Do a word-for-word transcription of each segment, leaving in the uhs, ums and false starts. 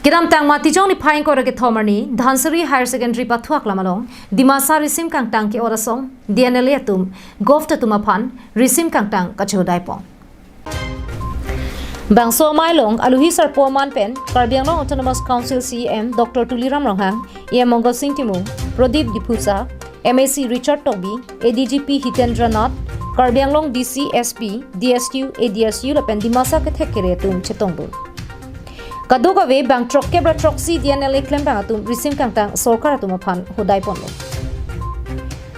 Kedamtang Matijong niphai ingkoi ra kethom arni Dhansiri Higher Secondary pathu aklam along Dimasa risim kangtang ke-ot asong D N L A atum govt atum aphan risim kangtang kachehodai pon. Bangso amei along aluhi sarpo aman pen Karbi Anglong Autonomous Council C E M Doctor Tuliram Ronghang, E M Mongal Sing Timung, Pradip Diphusa, M A C Richard Tokbi, A D G P Hitendra Nath, Karbi Anglong D C, S P, D S U, A D S U lapen Dimasa kethek kere atum chetongdun. Kadokave bang throkkep ra throksi D N L A klembang atum risim kangtang sorkar atum aphan hodai ponlo.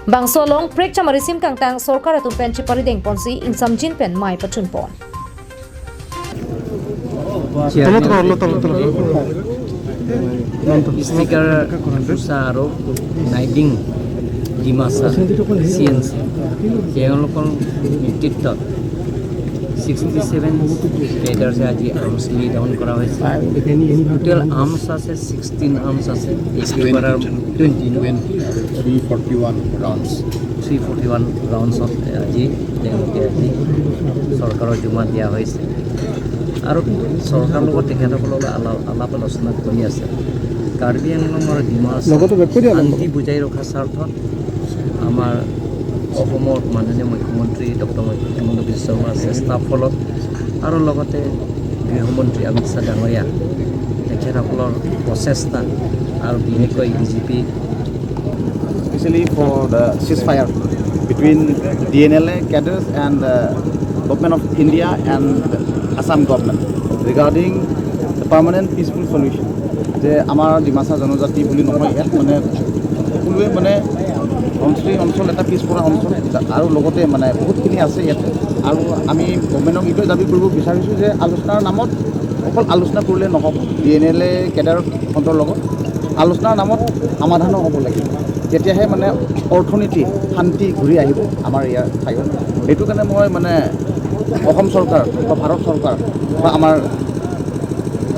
Bangso along prekcham arisim kangtang sorkar atum pen cheparideng ponsi ingsamjin pen mei pachun pon. Tolo, tolo, tolo, tolo. Speaker Pusa aro Naiding Dimasa C N C, তেওঁলোকৰ নেতৃত্বত sixty seven কেডাৰ্ছে আজি arms lay down কৰা হৈছে। টোটেল আৰ্মছ আছে, sixteen arms আছে, একেবাৰে twenty three forty-one rounds. Three forty one ৰাউণ্ডছত আজি তেওঁলোকে আজি চৰকাৰৰ জিম্মা দিয়া হৈছে আৰু চৰকাৰৰ লগত তেখেতসকললৈ আলাপ আলাপ আলোচনা কৰি আছে। কাৰ্বি আংলং আৰু ডিমা হাছাও লগতে বেগ কৰি দিয়া, শান্তি বজাই ৰখাৰ স্বাৰ্থত আমাৰ অসমৰ মাননীয় মুখ্যমন্ত্ৰী ডক্টৰ হিমন্ত বিশ্ব শৰ্মাৰ চেষ্টাৰ ফলত আৰু লগতে গৃহমন্ত্ৰী অমিত শ্বাহ ডাঙৰীয়া তেখেতসকলৰ প্ৰচেষ্টা আৰু বিশেষকৈ D G P Especially for the ceasefire between D N L A cadres and the government of India and Assam government regarding the permanent peaceful solution. যে আমাৰ ডিমাচা জনজাতি বুলি নহয়, ইয়াত মানে সকলোৱে মানে অঞ্চল, এই অঞ্চল এটা পিছপৰা অঞ্চল আৰু লগতে মানে বহুতখিনি আছে ইয়াতে। আৰু আমি গভৰ্ণমেণ্টক এইটোৱে দাবী কৰিব বিচাৰিছোঁ যে আলোচনাৰ নামত অকল আলোচনা কৰিলে নহ'ব। ডি এন এল এ কেডাৰ ফ্ৰণ্টৰ লগত আলোচনাৰ নামত সমাধানো হ'ব লাগিব, তেতিয়াহে মানে অৰ্থনীতি শান্তি ঘূৰি আহিব আমাৰ ইয়াৰ ঠাইত। সেইটো কাৰণে মই মানে অসম চৰকাৰ বা ভাৰত চৰকাৰ বা আমাৰ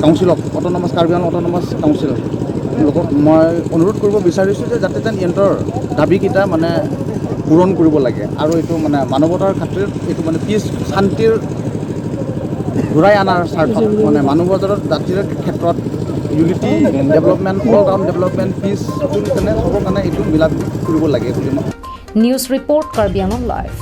কাউন্সিলক, অট'নমাছ, কাৰ্বি আংলং অট'নমাছ কাউন্সিল লগত মই অনুৰোধ কৰিব বিচাৰিছোঁ যে যাতে যেন ইহঁতৰ দাবীকেইটা মানে পূৰণ কৰিব লাগে আৰু এইটো মানে মানৱতাৰ খাতিৰত এইটো মানে পিচ শান্তিৰ ঘূৰাই অনাৰ স্বাৰ্থত মানে মানৱতাৰ জাতিৰ ক্ষেত্ৰত unity development, all round development, peace কাৰণে সবৰ কাৰণে এইটো মিলা কৰিব লাগে বুলি মই News report, Karbi Anglong Live.